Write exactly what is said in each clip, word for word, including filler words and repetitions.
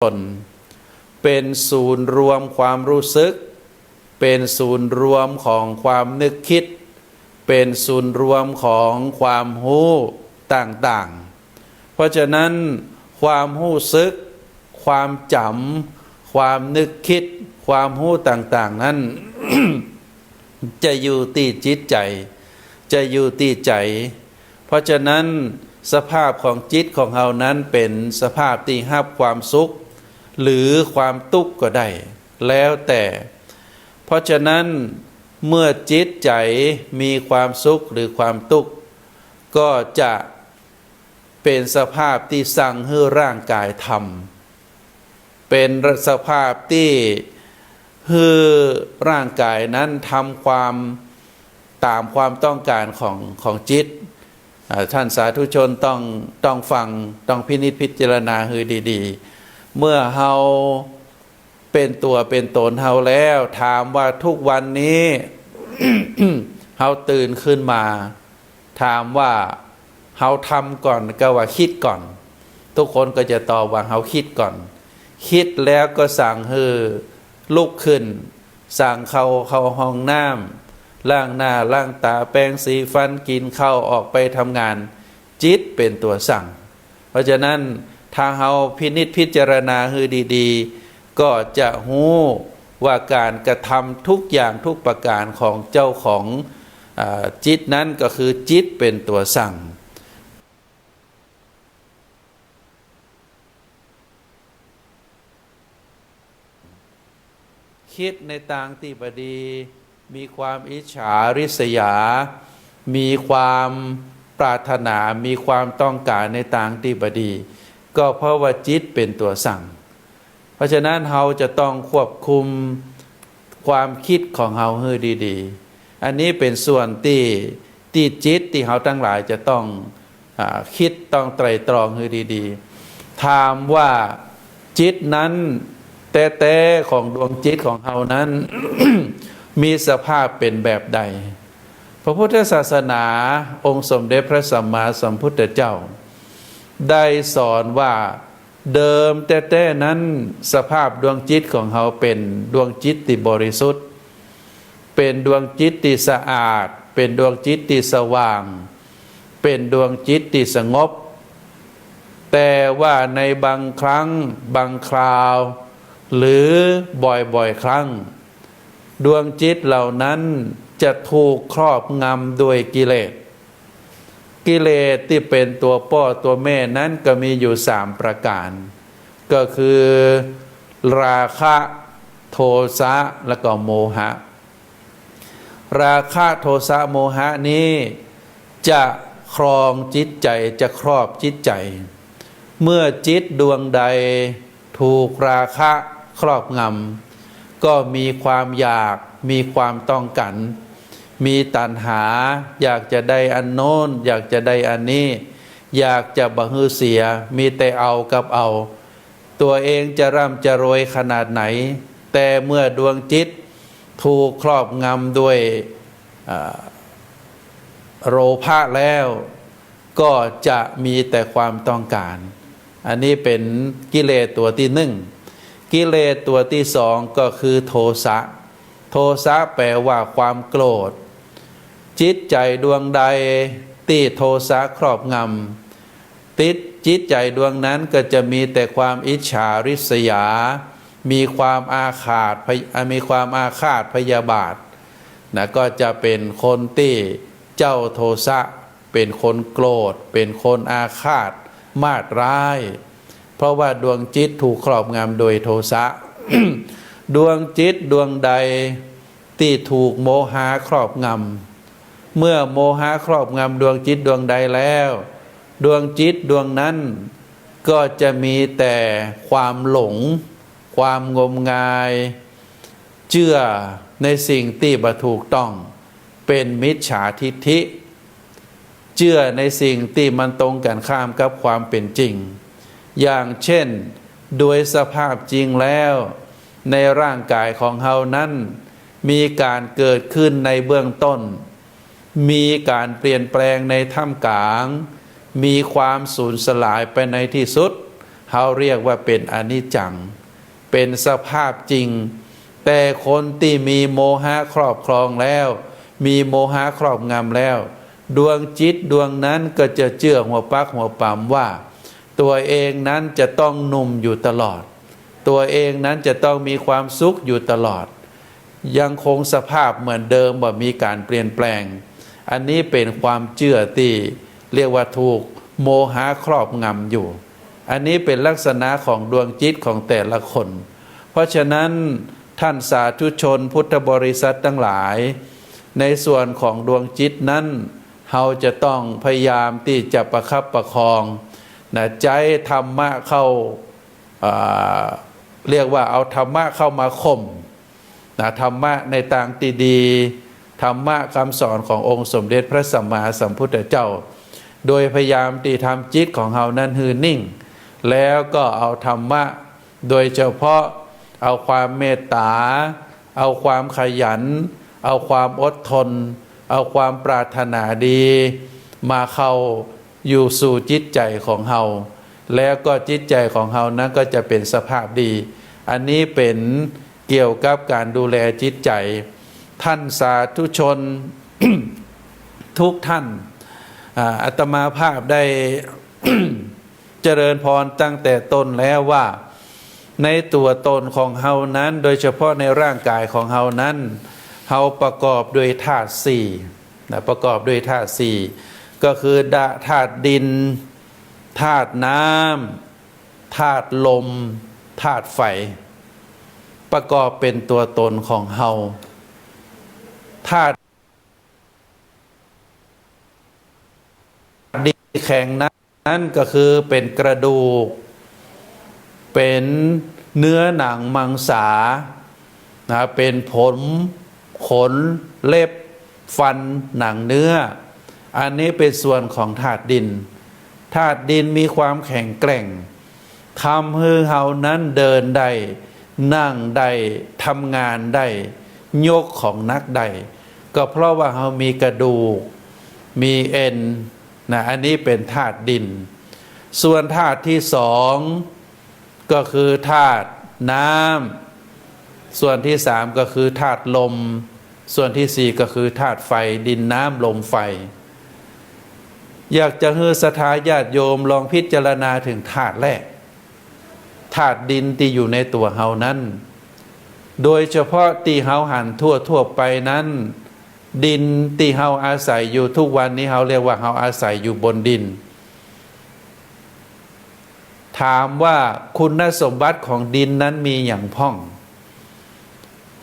น เป๋นศูนย์รวมความรู้สึก เป๋นศูนย์รวมของความนึกคิด เป๋นศูนย์รวมของความฮู้ต่างๆ เพราะฉะนั้นความฮู้สึก ความจ๋ำ ความนึกคิด ความฮู้ต่างๆ นั้น จะอยู่ตี้จิตใจ๋ จะอยู่ตี้ใจ๋ เพราะฉะนั้นสภาพของจิตของเฮานั้นเป๋นสภาพตี้ฮับความสุข หรือความตุ๊กข์ก็ได้ แล้วแต่ เพราะฉะนั้นเมื่อจิตใจ๋มีความสุขหรือความตุ๊กข์ ก็จะเป๋นสภาพตี้สั่งหื้อร่างก๋ายทำ เป๋นสภาพตี้หื้อร่างก๋ายนั้นทำความต๋ามความต้องก๋านของ ของจิต อ่า ท่านสาธุชนต้อง ต้องฟัง ต้องพินิจพิจารณาหื้อดีๆ เมื่อเฮาเป๋นตั๋วเป๋นต๋นเฮาแล้ว ถามว่าทุกวันนี้ เฮาตื่นขึ้นมา ถามว่าเฮาทำก่อนกาว่าคิดก่อน ทุกคนก็จะตอบว่าเฮาคิดก่อน คิดแล้วก็สั่งหื้อลุกขึ้น สั่งเข้า เข้าห้องน้ำ ล้างหน้าล้างต๋า แปรงสีฟัน กิ๋นข้าว ออกไปทำงาน จิตเป๋นตั๋วสั่ง เพราะฉะนั้นถ้าเฮาพินิจพิจารณาหื้อดีๆ ก็จะฮู้ว่าก๋านกระทำทุกอย่างทุกประก๋านของเจ้าของ อ่า จิตนั้นก็คือจิตเป๋นตั๋วสั่ง คิดในตางตี้บ่ดี มีความอิจฉาริษยา มีความปรารถนา มีความต้องก๋านในตางตี้บ่ดี ก็เพราะว่าจิตเป๋นตั๋วสั่ง เพราะฉะนั้นเฮาจะต้องควบคุมความคิดของเฮาหื้อดีๆ อันนี้เป๋นส่วนตี้ ตี้จิตตี้เฮาตังหลายจะต้อง อ่า คิดต้องไตร่ตรองหื้อดีๆ ถามว่าจิตนั้นแต๊ๆ ของดวงจิตของเฮานั้น มีสภาพเป๋นแบบใด พระพุทธศาสนาองค์สมเด็จพระสัมมาสัมพุทธเจ้า ได้สอนว่าเดิมแต๊ๆ นั้นสภาพดวงจิตของเฮาเป๋นดวงจิตตี้บริสุทธิ์ เป๋นดวงจิตตี้สะอาด เป๋นดวงจิตตี้สว่าง เป๋นดวงจิตตี้สงบ แต่ว่าในบางครั้งบางคราว หรือบ่อยๆ ครั้ง ดวงจิตเหล่านั้นจะถูกครอบงำด้วยกิเลส กิเลสตี้เป๋นตั๋วป้อตั๋วแม่นั้นก็มีอยู่สามประก๋าน ก็คือ ราคะ โทสะ แล้วก็โมหะ ราคะ โทสะ โมหะนี้จะครองจิตใจ๋ จะครอบจิตใจ๋ เมื่อจิตดวงใดถูกราคะครอบงำ ก็มีความอยาก มีความต้องก๋าน มีตัณหา อยากจะได้อันโน้น อยากจะได้อันนี้ อยากจะบ่หื้อเสีย มีแต่เอากับเอา ตั๋วเองจะร่ำจะรวยขนาดไหน แต่เมื่อดวงจิตถูกครอบงำด้วย อ่า โลภะแล้ว ก็จะมีแต่ความต้องก๋าน อันนี้เป๋นกิเลสตั๋วตี้หนึ่ง กิเลสตั๋วตี้สองก็คือโทสะ โทสะแปลว่าความโกรธ จิตใจ๋ดวงใดตี้โทสะครอบงำ ติดจิตใจ๋ดวงนั้นก็จะมีแต่ความอิจฉาริษยา มีความอาฆาตพย- อ่า มีความอาฆาตพยาบาทนะ ก็จะเป๋นคนตี้เจ้าโทสะ เป๋นคนโกรธ เป๋นคนอาฆาตมาดร้าย เพราะว่าดวงจิตถูกครอบงำโดยโทสะ ดวงจิตดวงใดตี้ถูกโมหะครอบงำ เมื่อโมหะครอบงำดวงจิตดวงใดแล้ว ดวงจิตดวงนั้นก็จะมีแต่ความหลง ความงมงาย เจื้อในสิ่งตี้บ่ถูกต้อง เป๋นมิจฉาทิฏฐิ เจื้อในสิ่งตี้มันตรงกั๋นข้ามกับความเป๋นจริง อย่างเช่น โดยสภาพจริงแล้ว ในร่างก๋ายของเฮานั้น มีก๋านเกิดขึ้นในเบื้องต้น มีก๋านเปลี่ยนแปลงในท่ามกลาง มีความสูญสลายไปในที่สุด เขาเรียกว่าเป๋นอนิจจัง เป๋นสภาพจริง แต่คนตี้มีโมหะครอบครองแล้ว มีโมหะครอบงำแล้ว ดวงจิตดวงนั้นก็จะเจื้อหัวปักหัวปำว่า ตั๋วเองนั้นจะต้องหนุ่มอยู่ตลอด ตั๋วเองนั้นจะต้องมีความสุขอยู่ตลอด ยังคงสภาพเหมือนเดิม บ่มีก๋านเปลี่ยนแปลง อันนี้เป๋นความเจื้อตี้เรียกว่าถูกโมหะครอบงำอยู่ อันนี้เป๋นลักษณะของดวงจิตของแต่ละคน เพราะฉะนั้นท่านสาธุชนพุทธบริษัทตังหลาย ในส่วนของดวงจิตนั้น เฮาจะต้องพยายามตี้จะประคับประคองนะ ใจ๊ธรรมะเข้า อ่า เรียกว่าเอาธรรมะเข้ามาข่มนะ ธรรมะในตางตี้ดี ธรรมะกำสอนขององค์สมเด็จพระสัมมาสัมพุทธเจ้า โดยพยายามตี้ทำจิตของเฮานั้นหื้อนิ่ง แล้วก็เอาธรรมะ โดยเฉพาะเอาความเมตต๋า เอาความขยัน เอาความอดทน เอาความปรารถนาดี มาเข้าอยู่สู่จิตใจ๋ของเฮา แล้วก็จิตใจ๋ของเฮานั้นก็จะเป๋นสภาพดี อันนี้เป๋นเกี่ยวกับก๋านดูแลจิตใจ๋ ท่านสาธุชน ทุกท่าน อ่า อาตมาภาพได้ เจริญพรตั้งแต่ต้นแล้วว่า ในตั๋วตนของเฮานั้น โดยเฉพาะในร่างก๋ายของเฮานั้น เฮาประกอบด้วยธาตุสี่นะ ประกอบด้วยธาตุสี่ ก็คือดะ ธาตุดิน ธาตุน้ำ ธาตุลม ธาตุไฟ ประกอบเป๋นตั๋วตนของเฮา ธาตุ ดินแข็งนั้นก็คือเป๋นกระดูก เป๋นเนื้อหนังมังสา นะ เป๋นผม ขน เล็บ ฟัน หนังเนื้อ อันนี้เป๋นส่วนของธาตุดิน ธาตุดินมีความแข็งแกร่ง ทำหื้อเฮานั้นเดินได้ นั่งได้ ทำงานได้ ยกของหนักได้ ก็เพราะว่าเฮามีกระดูก มีเอ็นนะ อันนี้เป๋นธาตุดิน ส่วนธาตุที่สองก็คือธาตุน้ำ ส่วนที่สามก็คือธาตุลม ส่วนที่สี่ก็คือธาตุไฟ ดิน น้ำ ลม ไฟ อยากจะหื้อศรัทธาญาติโยมลองพิจารณาเถิงธาตุแรก ธาตุดินตี้อยู่ในตั๋วเฮานั้น โดยเฉพาะตี้เฮาหันทั่วๆ ไปนั้น ดินตี้เฮาอาศัยอยู่ทุกวันนี้ เฮาเรียกว่าเฮาอาศัยอยู่บนดิน ถามว่าคุณสมบัติของดินนั้นมีหยังพ่อง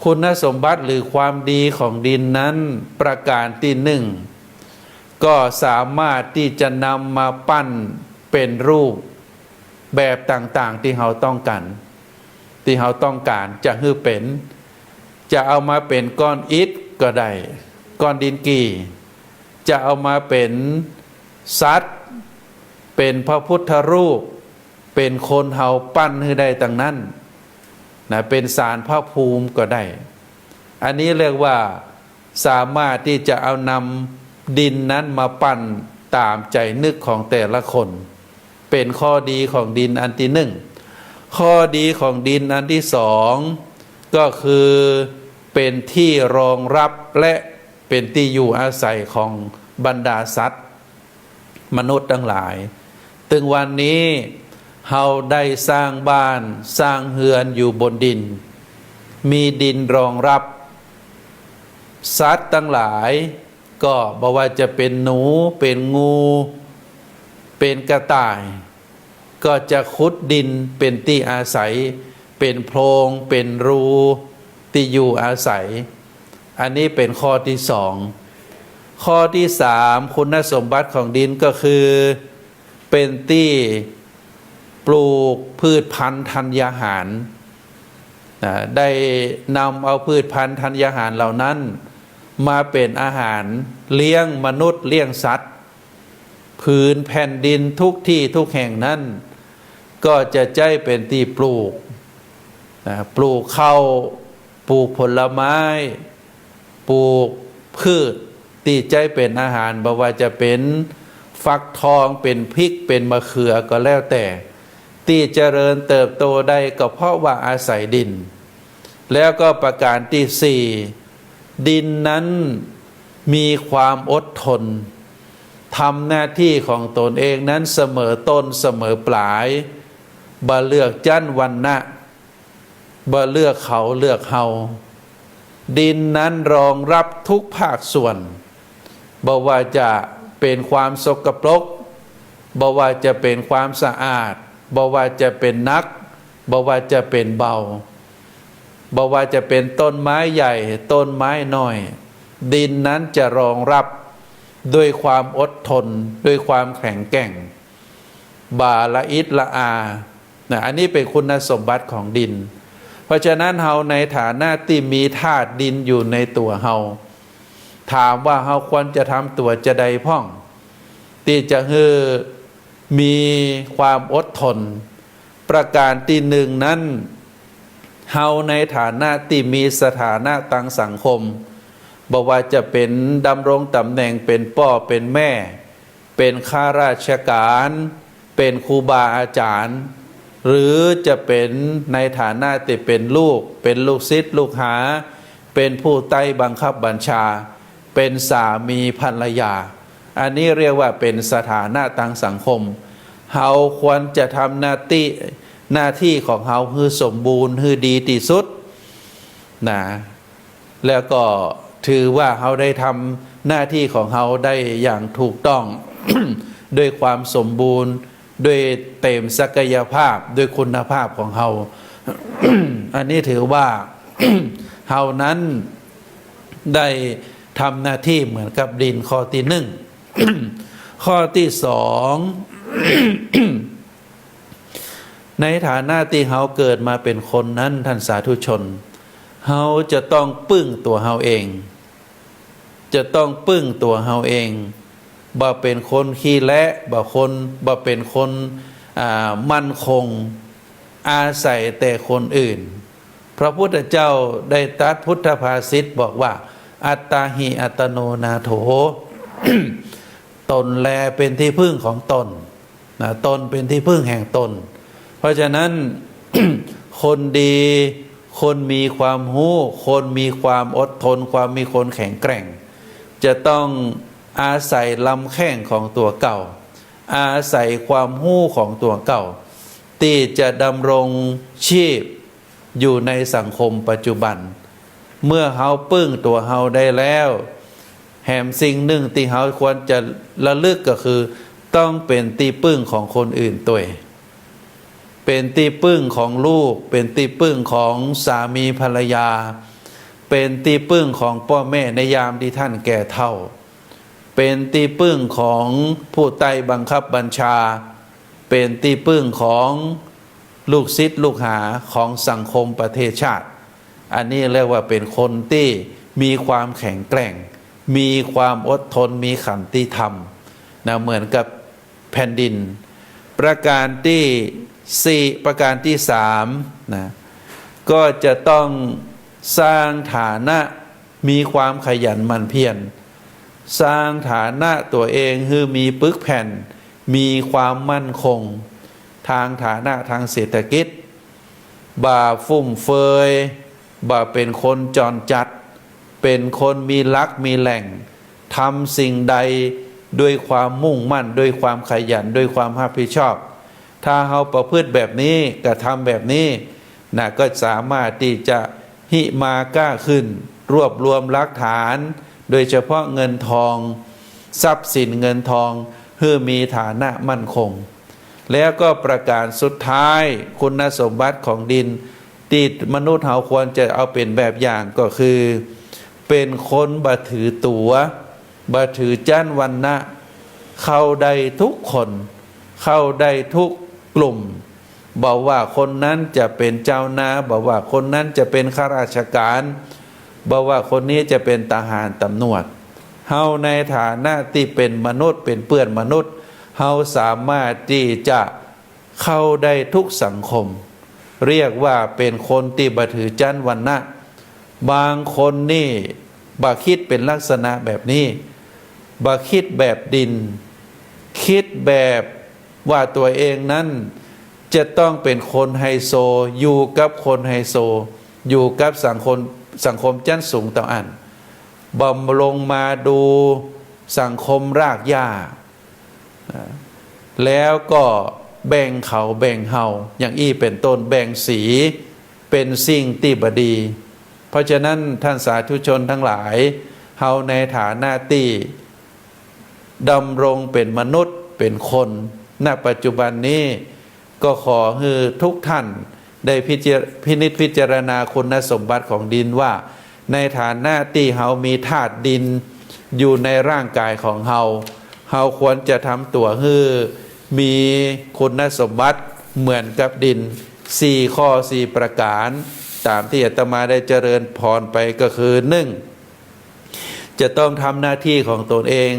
คุณสมบัติหรือความดีของดินนั้น ประการตี้นึ่ง ก็สามารถตี้จะนำมาปั้นเป๋นรูปแบบต่างๆ ตี้เฮาต้องก๋าน ตี้เฮาต้องก๋านจะหื้อเป๋น จะเอามาเป๋นก้อนอิฐก็ได้ ก้อนดินกี่ จะเอามาเป๋นสัตว์ เป๋นพระพุทธรูป เป๋นคนเฮาปั้นหื้อได้ตังนั้นนะ เป๋นศาลพระภูมิก็ได้ อันนี้เรียกว่าสามารถตี้จะเอานำดินนั้นมาปั้นต๋ามใจ๋นึกของแต่ละคน เป๋นข้อดีของดินอันตี้นึ่ง ข้อดีของดินอันตี้สอง ก็คือเป๋นตี้รองรับและเป๋นตี้อยู่อาศัยของบรรดาสัตว์ มนุษย์ตังหลาย ตึงวันนี้เฮาได้สร้างบ้านสร้างเฮือนอยู่บนดิน มีดินรองรับ สัตว์ตังหลาย ก็บ่ว่าจะเป๋นหนู เป๋นงู เป๋นกระต่าย ก็จะขุดดินเป๋นตี้อาศัย เป๋นโพรง เป๋นรู ตี้อยู่อาศัย อันนี้เป๋นข้อตี้สอง ข้อตี้สาม คุณสมบัติของดินก็คือ เป๋นตี้ปลูกพืชพันธุ์ธัญญาหาร นะ ได้นำเอาพืชพันธุ์ธัญญาหารเหล่านั้น มาเป๋นอาหารเลี้ยงมนุษย์เลี้ยงสัตว์ ผืนแผ่นดินทุกตี้ทุกแห่งนั้น ก็จะใจ๊เป๋นตี้ปลูก นะ ปลูกข้าว ปลูกผลไม้ ปลูกพืชตี้ใจ๊เป๋นอาหาร บ่ว่าจะเป๋นฟักทอง เป๋นพริก เป๋นมะเขือก็แล้วแต่ ตี้เจริญเติบโตได้ก็เพราะว่าอาศัยดิน แล้วก็ประการตี้สี่ ดินนั้นมีความอดทน ทำหน้าตี้ของตนเองนั้นเสมอต้นเสมอป๋าย บ่เลือกจั๊นวรรณะ บ่เลือกเขาเลือกเฮา ดินนั้นรองรับทุกภาคส่วน บ่ว่าจะเป๋นความสกปรก บ่ว่าจะเป๋นความสะอาด บ่ว่าจะเป๋นหนัก บ่ว่าจะเป๋นเบา บ่ว่าจะเป๋นต้นไม้ใหญ่ ต้นไม้น้อย ดินนั้นจะรองรับด้วยความอดทน ด้วยความแข็งแกร่ง บ่ละอิดละอา นะ อันนี้เป๋นคุณสมบัติของดิน เพราะฉะนั้นเฮาในฐานะตี้มีธาตุดินอยู่ในตั๋วเฮา ถามว่าเฮาควรจะทำตั๋วจาใดพ่อง ตี้จะหื้อมีความอดทน ประการตี้หนึ่งนั้น เฮาในฐานะตี้มีสถานะตางสังคม บ่ว่าจะเป๋นดำรงต๋ำแหน่งเป๋นป้อเป๋นแม่ เป๋นข้าราชก๋าน เป๋นครูบาอาจ๋ารย์ หรือจะเป๋นในฐานะตี้เป๋นลูก เป๋นลูกศิษย์ลูกหา เป๋นผู้ใต้บังคับบัญชา เป๋นสามีภรรยา อันนี้เรียกว่าเป๋นสถานะตางสังคม เฮาควรจะทำหน้าตี้ หน้าตี้ของเฮาหื้อสมบูรณ์ หื้อดีตี้สุด นะ แล้วก็ถือว่าเฮาได้ทำหน้าตี้ของเฮาได้อย่างถูกต้อง ด้วยความสมบูรณ์ ด้วยเต๋มศักยภาพ ด้วยคุณภาพของเฮา อันนี้ถือว่า เฮานั้นได้ทำหน้าตี้เหมือนกับดินข้อตี้หนึ่ง ข้อตี้สอง ในฐานะตี้เฮาเกิดมาเป๋นคนนั้น ท่านสาธุชน เฮาจะต้องปึ้งตั๋วเฮาเอง จะต้องปึ้งตั๋วเฮาเอง บ่เป๋นคนขี้และ บ่คน บ่เป๋นคน อ่า มั่นคง อาศัยแต่คนอื่น พระพุทธเจ้าได้ตรัสพุทธภาษิตบอกว่า อัตตาหิอัตโนนาโถ ตนแลเป๋นตี้ปึ้งของตน นะ ตนเป๋นตี้ปึ้งแห่งตน เพราะฉะนั้น คนดี คนมีความฮู้ คนมีความอดทน ความมีคนแข็งแกร่ง จะต้องอาศัยลำแข้งของตั๋วเก่า อาศัยความฮู้ของตั๋วเก่า ตี้จะดำรงชีพอยู่ในสังคมปัจจุบัน เมื่อเฮาปึ้งตั๋วเฮาได้แล้ว แหมสิ่งหนึ่งตี้เฮาควรจะระลึกก็คือ ต้องเป๋นตี้ปึ้งของคนอื่นตวย เป๋นตี้ปึ้งของลูก เป๋นตี้ปึ้งของสามีภรรยา เป๋นตี้ปึ้งของป้อแม่ในยามตี้ต้านแก่เฒ่า เป๋นตี้ปึ้งของผู้ใต้บังคับบัญชา เป๋นตี้ปึ้งของลูกศิษย์ลูกหาของสังคมประเทศชาติ อันนี้เรียกว่าเป๋นคนตี้มีความแข็งแกร่ง มีความอดทน มีขันติธรรม นะ เหมือนกับแผ่นดิน ประการตี้สี่ ประการตี้สาม นะ ก็จะต้องสร้างฐานะ มีความขยันหมั่นเพียร สร้างฐานะตั๋วเองหื้อมีปึกแผ่น มีความมั่นคง ตางฐานะตางเศรษฐกิจ บ่ฟุ่มเฟือย บ่เป๋นคนจรจัด เป๋นคนมีหลักมีแหล่ง ทำสิ่งใดด้วยความมุ่งมั่น ด้วยความขยัน ด้วยความรับผิดชอบ ถ้าเฮาประพฤติแบบนี้ กระทำแบบนี้ นะ ก็สามารถตี้จะ หิมาก้าขึ้น รวบรวมหลักฐาน โดยเฉพาะเงินทอง ทรัพย์สินเงินทอง หื้อมีฐานะมั่นคง แล้วก็ประการสุดท้าย คุณสมบัติของดิน ตี้มนุษย์เฮาควรจะเอาเป๋นแบบอย่างก็คือ เป๋นคนบ่ถือตั๋ว บ่ถือจั๊นวรรณะ เข้าได้ทุกคน เข้าได้ทุกกลุ่ม บ่ว่าคนนั้นจะเป๋นจาวนา บ่ว่าคนนั้นจะเป๋นข้าราชก๋าน บ่ว่าคนนี้จะเป๋นทหารต๋ำรวจ เฮาในฐานะตี้เป๋นมนุษย์ เป๋นเปื้อนมนุษย์ เฮาสามารถตี้จะเข้าได้ทุกสังคม เรียกว่าเป๋นคนตี้บ่ถือจั๊นวรรณะ บางคนนี่บ่กึ๊ดเป๋นลักษณะแบบนี้ บ่กึ๊ดแบบดิน กึ๊ดแบบว่าตั๋วเองนั้น จะต้องเป๋นคนไฮโซ อยู่กับคนไฮโซ อยู่กับสังคม สังคมจั๊นสูงเต้าอั้น บ่ลงมาดูสังคมรากหญ้า แล้วก็แบ่งเขาแบ่งเฮา อย่างอี้เป๋นต้น แบ่งสี เป๋นสิ่งตี้บ่ดี เพราะฉะนั้นท่านสาธุชนทั้งหลาย เฮาในฐานะตี้ดำรงเป๋นมนุษย์เป๋นคน ณ ปัจจุบันนี้ ก็ขอหื้อทุกท่านได้พิจาร- พินิจพิจารณาคุณสมบัติของดินว่า ในฐานะตี้เฮามีธาตุดินอยู่ในร่างกายของเฮา เฮาควรจะทำตั๋วหื้อมีคุณสมบัติเหมือนกับดิน สี่ข้อสี่ประก๋าน ต๋ามตี้อาตมาได้เจริญพรไปก็คือ นึ่ง จะต้องทำหน้าตี้ของตนเอง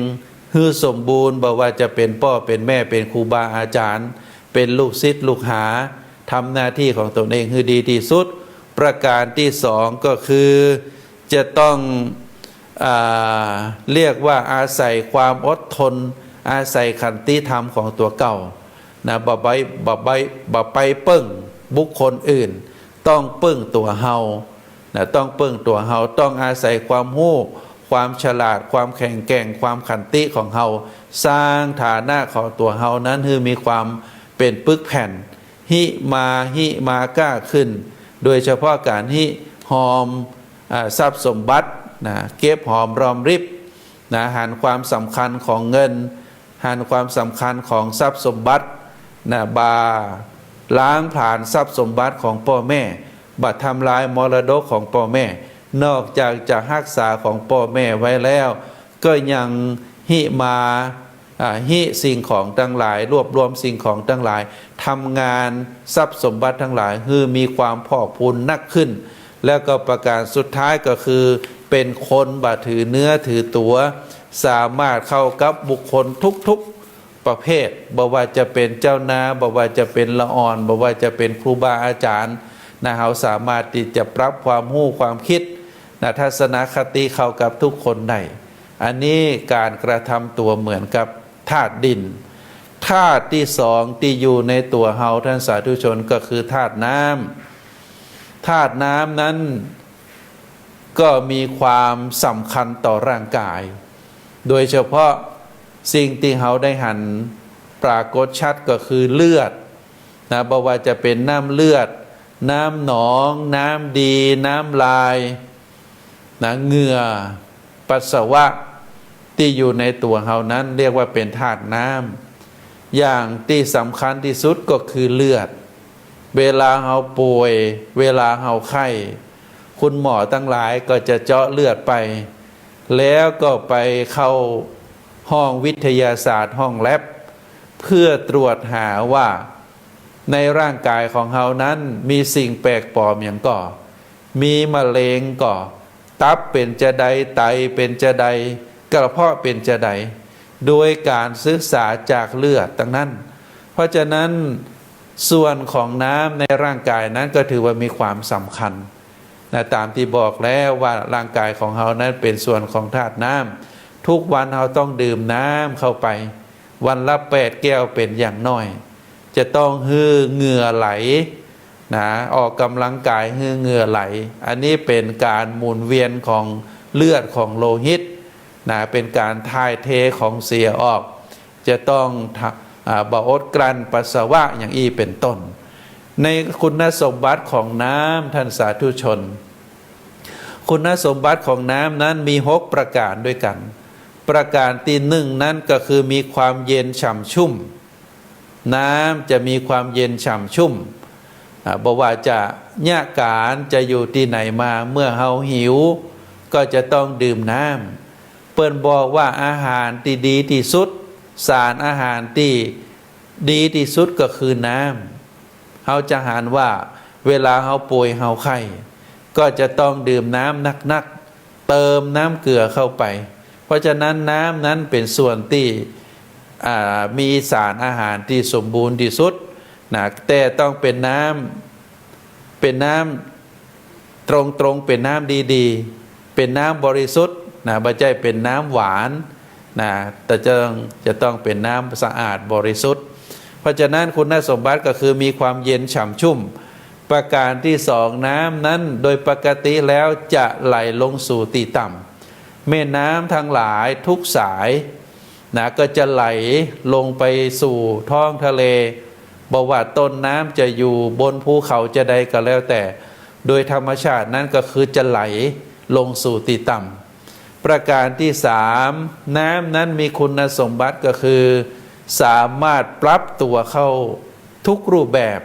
หื้อสมบูรณ์ บ่ว่าจะเป๋นป้อเป๋นแม่ เป๋นครูบาอาจ๋ารย์ เป๋นลูกศิษย์ลูกหา ทำหน้าตี้ของตนเองหื้อดีตี้สุด ประก๋านตี้สองก็คือ จะต้อง อ่า เรียกว่าอาศัยความอดทน อาศัยขันติธรรมของตั๋วเก่า นะ บ่ไป บ่ไป บ่ไปเปิ้งบุคคลอื่น ต้องเปิ้งตั๋วเฮา นะ ต้องเปิ้งตั๋วเฮา ต้องอาศัยความฮู้ ความฉลาด ความแข็งแกร่ง ความขันติของเฮา สร้างฐานะของตั๋วเฮานั้นหื้อมีความเป๋นปึกแผ่น ฮิมา ฮิมาก้าขึ้น โดยเฉพาะก๋านฮิฮอม อ่า ทรัพย์สมบัติ นะ เก็บหอมรอมริบ นะ หันความสำคัญของเงิน หันความสำคัญของทรัพย์สมบัติ นะ บ่ล้างผลาญทรัพย์สมบัติของป้อแม่ บ่ทำลายมรดกของป้อแม่ นอกจากจะฮักษาของป้อแม่ไว้แล้ว ก็ยังฮิมา อ่า ฮิสิ่งของตังหลาย รวบรวมสิ่งของตังหลาย ทำงานทรัพย์สมบัติตังหลาย หื้อมีความพอกพูนนักขึ้น แล้วก็ประก๋านสุดท้ายก็คือ เป๋นคนบ่ถือเนื้อถือตั๋ว สามารถเข้ากับบุคคลทุกๆประเภท บ่ว่าจะเป๋นเจ้านา บ่ว่าจะเป๋นละอ่อน บ่ว่าจะเป๋นครูบาอาจ๋ารย์ นะ เฮาสามารถตี้จะปรับความฮู้ความกึ๊ด นะ ทัศนคติเข้ากับทุกคนได้ อันนี้ก๋านกระทำตั๋วเหมือนกับธาตุดิน ธาตุตี้สองตี้อยู่ในตั๋วเฮาท่านสาธุชนก็คือธาตุน้ำ ธาตุน้ำนั้นก็มีความสำคัญต่อร่างกาย โดยเฉพาะสิ่งตี้เฮาได้หันปรากฏชัดก็คือเลือด นะ บ่ว่าจะเป๋นน้ำเลือด น้ำหนอง น้ำดี น้ำลาย นะ เหงื่อ ปัสสาวะ ตี้อยู่ในตั๋วเฮานั้นเรียกว่าเป๋นธาตุน้ำ อย่างตี้สำคัญตี้สุดก็คือเลือด เวลาเฮาป่วย เวลาเฮาไข้ คุณหมอตังหลายก็จะเจาะเลือดไป แล้วก็ไปเข้าห้องวิทยาศาสตร์ ห้องแล็บ เพื่อตรวจหาว่าในร่างกายของเฮานั้นมีสิ่งแปลกปลอมหยังก่อ มีมะเร็งก่อ ตับเป๋นจาใด ไตเป๋นจาใด กระเพาะเป๋นจาใด โดยก๋านศึกษาจากเลือดตังนั้น เพราะฉะนั้นส่วนของน้ำในร่างกายนั้นก็ถือว่ามีความสำคัญ นะ ต๋ามตี้บอกแล้วว่าร่างกายของเฮานั้นเป๋นส่วนของธาตุน้ำ ทุกวันเฮาต้องดื่มน้ำเข้าไป วันละแปดแก้วเป๋นอย่างน้อย จะต้องหื้อเหงื่อไหล นะ ออกกำลังกายหื้อเหงื่อไหล อันนี้เป๋นก๋านหมุนเวียนของเลือดของโลหิต นะ เป๋นก๋านถ่ายเทของเสียออก จะต้องทะ- อ่า บ่อดกลั้นปัสสาวะอย่างอี้เป๋นต้น ในคุณสมบัติของน้ำท่านสาธุชน คุณสมบัติของน้ำนั้นมีหกประก๋านด้วยกั๋น ประก๋านตี้นึ่งนั้นก็คือมีความเย็นฉ่ำชุ่ม น้ำจะมีความเย็นฉ่ำชุ่ม อ่า บ่ว่าจะเยียะก๋านจะอยู่ตี้ไหนมา เมื่อเฮาหิวก็จะต้องดื่มน้ำ เปิ้นบอกว่าอาหารตี้ดีตี้สุด สารอาหารตี้ดีตี้สุดก็คือน้ำ เฮาจะหันว่าเวลาเฮาป่วยเฮาไข้ ก็จะต้องดื่มน้ำนักๆ เติมน้ำเกลือเข้าไป เพราะฉะนั้นน้ำนั้นเป๋นส่วนตี้ อ่า มีสารอาหารตี้สมบูรณ์ตี้สุด นะ แต่ต้องเป๋นน้ำ เป๋นน้ำตรงๆ เป๋นน้ำดีๆ เป๋นน้ำบริสุทธิ์ นะ บ่ใจ้เป๋นน้ำหวาน นะ แต่จะต้อง จะต้องเป๋นน้ำสะอาดบริสุทธิ์ เพ ราะฉะนั้นคุณสมบัติก็คือมีความเย็นฉ่ำชุ่ม ประการที่สอง น้ำนั้นโดยปกติแล้วจะไหลลงสู่ตี้ต่ำ แม่น้ำทั้งหลายทุกสายนะ ก็จะไหลลงไปสู่ท้องทะเล บ่ว่าต้นน้ำจะอยู่บนภูเขาจะใดก็แล้วแต่ โดยธรรมชาตินั้นก็คือจะไหลลงสู่ตี้ต่ำ ประการที่สาม น้ำนั้นมีคุณสมบัติก็คือ สามารถปรับตัวเข้าทุกรูปแบบ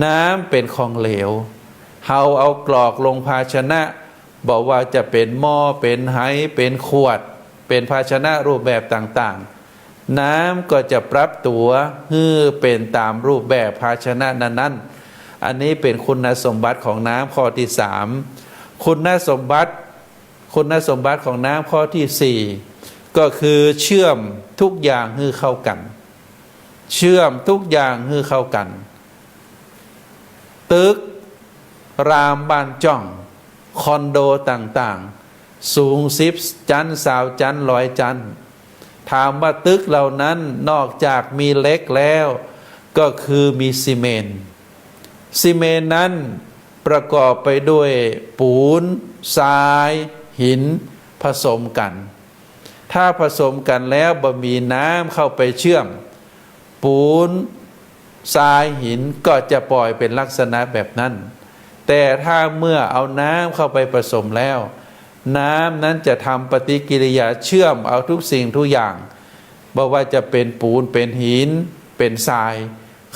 น้ำเป๋นของเหลว เฮาเอากรอกลงภาชนะ บ่ว่าจะเป๋นหม้อ เป๋นไห เป๋นขวด เป๋นภาชนะรูปแบบต่างๆ น้ำก็จะปรับตั๋วหื้อเป๋นต๋ามรูปแบบภาชนะนั้นๆ อันนี้เป๋นคุณสมบัติของน้ำข้อตี้สาม คุณสมบัติ คุณสมบัติของน้ำข้อตี้สี่ ก็คือเชื่อมทุกอย่างหื้อเข้ากั๋น เชื่อมทุกอย่างหื้อเข้ากั๋น ตึกรามบ้านจ้อง คอนโดต่างๆ สูงสิบจั๊น ซาวจั๊น ร้อยจั๊น ถามว่าตึกเหล่านั้นนอกจากมีเหล็กแล้ว ก็คือมีซีเมนต์ ซีเมนต์นั้นประกอบไปด้วยปูน ทราย หิน ผสมกั๋น ถ้าผสมกั๋นแล้วบ่มีน้ำเข้าไปเชื่อม ปูน ทราย หินก็จะป่อยเป๋นลักษณะแบบนั้น แต่ถ้าเมื่อเอาน้ำเข้าไปผสมแล้ว น้ำนั้นจะทำปฏิกิริยาเชื่อมเอาทุกสิ่งทุกอย่าง บ่ว่าจะเป๋นปูน เป๋นหิน เป๋นทราย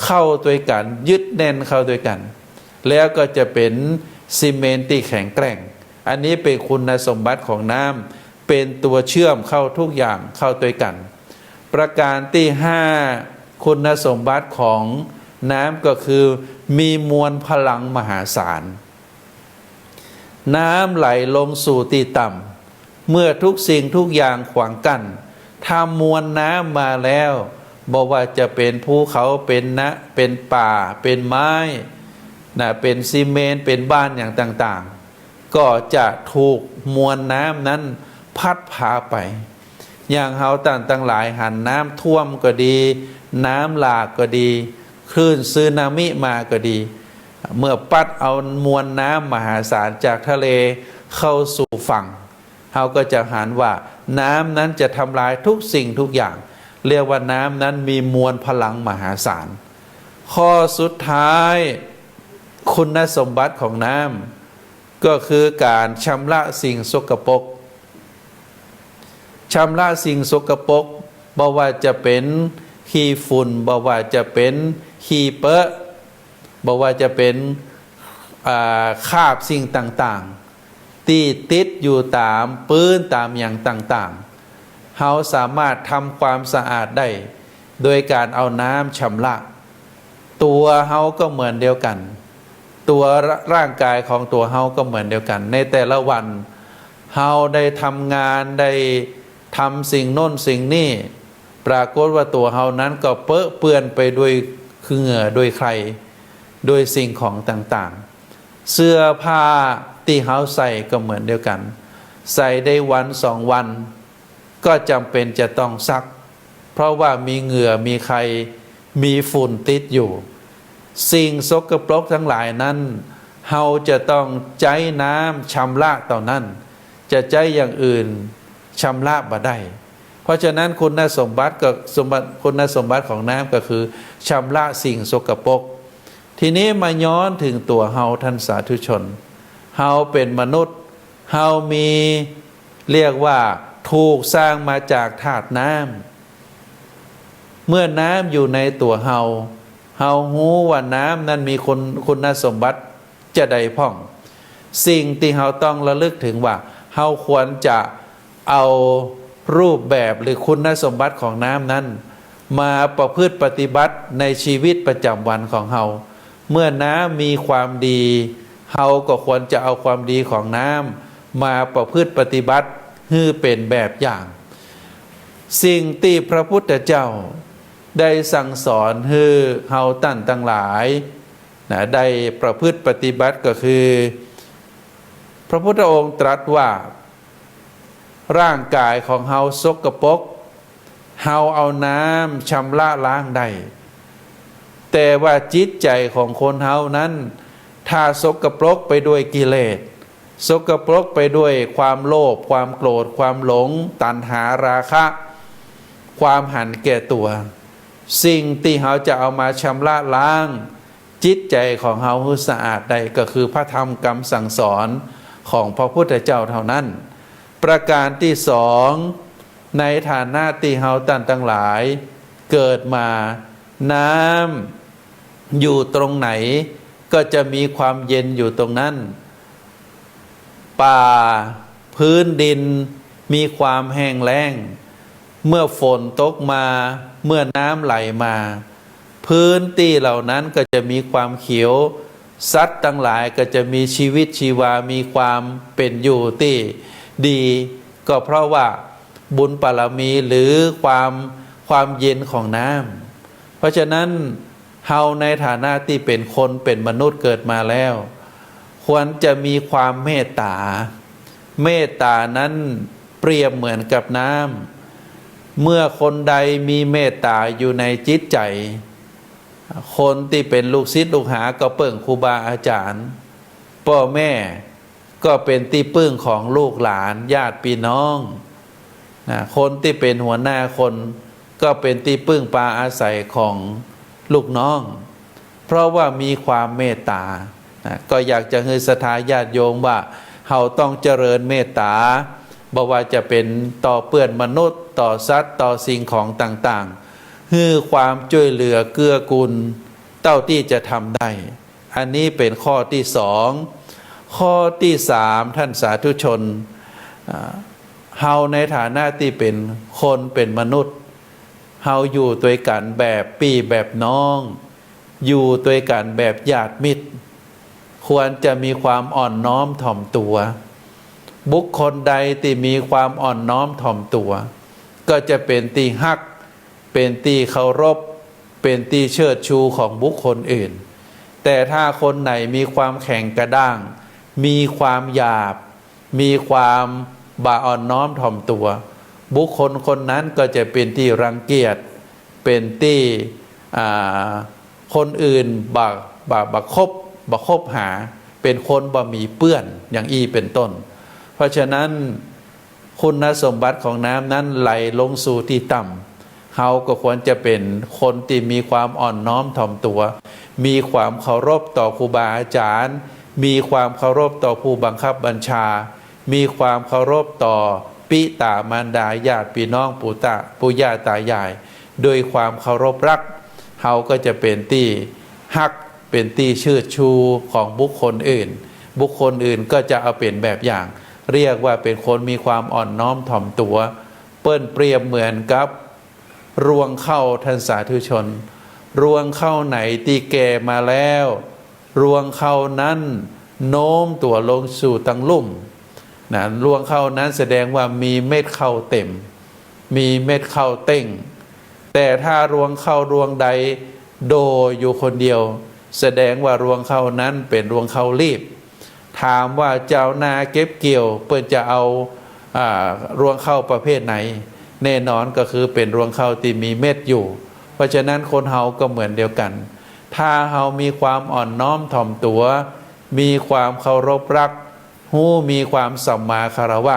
เข้าตวยกั๋น ยึดแน่นเข้าตวยกั๋น แล้วก็จะเป๋นซีเมนต์ตี้แข็งแกร่ง อันนี้เป๋นคุณสมบัติของน้ำ เป๋นตั๋วเชื่อมเข้าทุกอย่างเข้าตวยกั๋น ประการตี้ห้า คุณสมบัติของน้ำก็คือมีมวลพลังมหาศาล น้ำไหลลงสู่ตี้ต่ำ เมื่อทุกสิ่งทุกอย่างขวางกั้น ถ้ามวลน้ำมาแล้ว บ่ว่าจะเป๋นภูเขา เป๋นนะ เป๋นป่า เป๋นไม้ นะ เป๋นซีเมนต์ เป๋นบ้านอย่างต่างๆ ก็จะถูกมวลน้ำนั้นพัดพาไป อย่างเฮาต้านตังหลายหันน้ำท่วมก็ดี น้ำหลากก็ดี คลื่นสึนามิมาก็ดี เมื่อปั๊ดเอามวลน้ำมหาศาลจากทะเลเข้าสู่ฝั่ง เฮาก็จะหันว่าน้ำนั้นจะทำลายทุกสิ่งทุกอย่าง เรียกว่าน้ำนั้นมีมวลพลังมหาศาล ข้อสุดท้าย คุณสมบัติของน้ำ ก็คือก๋านชำระสิ่งสกปรก ชำระสิ่งสกปรก บ่ว่าจะเป๋นขี้ฝุ่น บ่ว่าจะเป๋นขี้เปื้อ บ่ว่าจะเป๋น อ่า คราบสิ่งต่างๆ ตี้ติดอยู่ต๋ามปื๊นต๋ามหยังต่างๆ เฮาสามารถทำความสะอาดได้ โดยก๋านเอาน้ำชำระ ตั๋วเฮาก็เหมือนเดียวกั๋น ตั๋วร่างก๋ายของตั๋วเฮาก็เหมือนเดียวกั๋น ในแต่ละวัน เฮาได้ทำงาน ได้ทำสิ่งโน้นสิ่งนี้ ปรากฏว่าตั๋วเฮานั้นก็เปอะเปื้อนไปด้วยเหงื่อ ด้วยใค ด้วยสิ่งของต่างๆ เสื้อผ้าตี้เฮาใส่ก็เหมือนเดียวกั๋น ใส่ได้วันสองวัน ก็จ๋ำเป๋นจะต้องซัก เพราะว่ามีเหงื่อ มีใค มีฝุ่นติดอยู่ สิ่งสกปรกทั้งหลายนั้น เฮาจะต้องใจ๊น้ำชำระเต้านั้น จะใจ๊อย่างอื่นชำระบ่ได้ เพราะฉะนั้นคุณสมบัติก็ สมบัติ คุณสมบัติของน้ำก็คือชำระสิ่งสกปรก ทีนี้มาย้อนเถิงตั๋วเฮาต้านสาธุชน เฮาเป๋นมนุษย์ เฮามี เรียกว่าถูกสร้างมาจากธาตุน้ำ เมื่อน้ำอยู่ในตั๋วเฮา เฮาฮู้ว่าน้ำนั้นมีคุณ คุณสมบัติจะใดพ่อง สิ่งตี้เฮาต้องระลึกเถิงว่า เฮาควรจะเอารูปแบบหรือคุณสมบัติของน้ำนั้น มาประพฤติปฏิบัติในชีวิตประจ๋ำวันของเฮา เมื่อน้ำมีความดี เฮาก็ควรจะเอาความดีของน้ำมาประพฤติปฏิบัติหื้อเป๋นแบบอย่าง สิ่งตี้พระพุทธเจ้าได้สั่งสอนหื้อเฮาต้านตังหลายนะ ได้ประพฤติปฏิบัติก็คือ พระพุทธองค์ตรัสว่า ร่างก๋ายของเฮาสกปรก เฮาเอาน้ำชำระล้างได้ แต่ว่าจิตใจ๋ของคนเฮานั้น ถ้าสกปรกไปด้วยกิเลส สกปรกไปด้วยความโลภ ความโกรธ ความหลง ตัณหา ราคะ ความหันแก่ตั๋ว สิ่งตี้เฮาจะเอามาชำระล้างจิตใจ๋ของเฮาหื้อสะอาดได้ ก็คือพระธรรมกำสั่งสอนของพระพุทธเจ้าเท่านั้น ประการตี้สอง ในฐานะตี้เฮาต้านตังหลายเกิดมา น้ำอยู่ตรงไหนก็จะมีความเย็นอยู่ตรงนั้น ป่าพื้นดินมีความแห้งแล้ง เมื่อฝนตกมา เมื่อน้ำไหลมา พื้นตี้เหล่านั้นก็จะมีความเขียว สัตว์ตังหลายก็จะมีชีวิตชีวา มีความเป๋นอยู่ตี้ดี ก็เพราะว่าบุญบารมีหรือความ ความเย็นของน้ำ เพราะฉะนั้น เฮาในฐานะตี้เป๋นคนเป๋นมนุษย์เกิดมาแล้ว ควรจะมีความเมตต๋า เมตต๋านั้นเปรียบเหมือนกับน้ำ เมื่อคนใดมีเมตต๋าอยู่ในจิตใจ๋ คนตี้เป๋นลูกศิษย์ลูกหาก็เปิ้งครูบาอาจ๋ารย์ ป้อแม่ ก็เป๋นตี้ปึ้งของลูกหลานญาติปี้น้องนะ คนตี้เป๋นหัวหน้าคนก็เป๋นตี้ปึ้งปาอาศัยของลูกน้อง เพราะว่ามีความเมตต๋านะ ก็อยากจะหื้อศรัทธาญาติโยมว่าเฮาต้องเจริญเมตต๋า บ่ว่าจะเป๋นต่อเปื้อนมนุษย์ ต่อสัตว์ ต่อสิ่งของต่างๆ หื้อความจ้วยเหลือเกื้อกูลเต้าตี้จะทำได้ อันนี้เป๋นข้อตี้สอง ข้อตี้สาม ท่านสาธุชน อ่า เฮาในฐานะตี้เป๋นคนเป๋นมนุษย์ เฮาอยู่ตวยกั๋นแบบปี้แบบน้อง อยู่ตวยกั๋นแบบญาติมิตร ควรจะมีความอ่อนน้อมถ่อมตั๋ว บุคคลใดตี้มีความอ่อนน้อมถ่อมตั๋ว ก็จะเป๋นตี้ฮัก เป๋นตี้เคารพ เป๋นตี้เชิดชูของบุคคลอื่น แต่ถ้าคนไหนมีความแข็งกระด้าง มีความหยาบ มีความบ่อ่อนน้อมถ่อมตั๋ว บุคคลคนนั้นก็จะเป๋นตี้รังเกียจ เป๋นตี้ อ่า คนอื่นบ่ บ่ บ่คบ บ่คบหา เป๋นคนบ่มีเปื้อน อย่างอี้เป๋นต้น เพราะฉะนั้น คุณสมบัติของน้ำนั้นไหลลงสู่ตี้ต่ำ เฮาก็ควรจะเป๋นคนตี้มีความอ่อนน้อมถ่อมตั๋ว มีความเคารพต่อครูบาอาจ๋ารย์ มีความเคารพต่อผู้บังคับบัญชา มีความเคารพต่อปิต๋ามารดาญาติปี้น้องปู่ตา ปู่ย่าตายาย โดยความเคารพรัก เฮาก็จะเป๋นตี้ฮัก เป๋นตี้เชิดชูของบุคคลอื่น บุคคลอื่นก็จะเอาเป๋นแบบอย่าง เรียกว่าเป๋นคนมีความอ่อนน้อมถ่อมตั๋ว เปิ้นเปรียบเหมือนกับรวงข้าว ท่านสาธุชน รวงข้าวไหนตี้แก่มาแล้ว รวงข้าวนั้นโน้มตั๋วลงสู่ตังลุ่มนะ รวงข้าวนั้นแสดงว่ามีเม็ดข้าวเต็ม มีเม็ดข้าวเต้ง แต่ถ้ารวงข้าวรวงใดโด่อยู่คนเดียว แสดงว่ารวงข้าวนั้นเป๋นรวงข้าวรีบ ถามว่าจาวนาเก็บเกี่ยวเปิ้นจะเอา อ่า รวงข้าวประเภทไหน แน่นอนก็คือเป๋นรวงข้าวตี้มีเม็ดอยู่ เพราะฉะนั้นคนเฮาก็เหมือนเดียวกั๋น ถ้าเฮามีความอ่อนน้อมถ่อมตั๋ว มีความเคารพรัก ฮู้มีความสัมมาคารวะ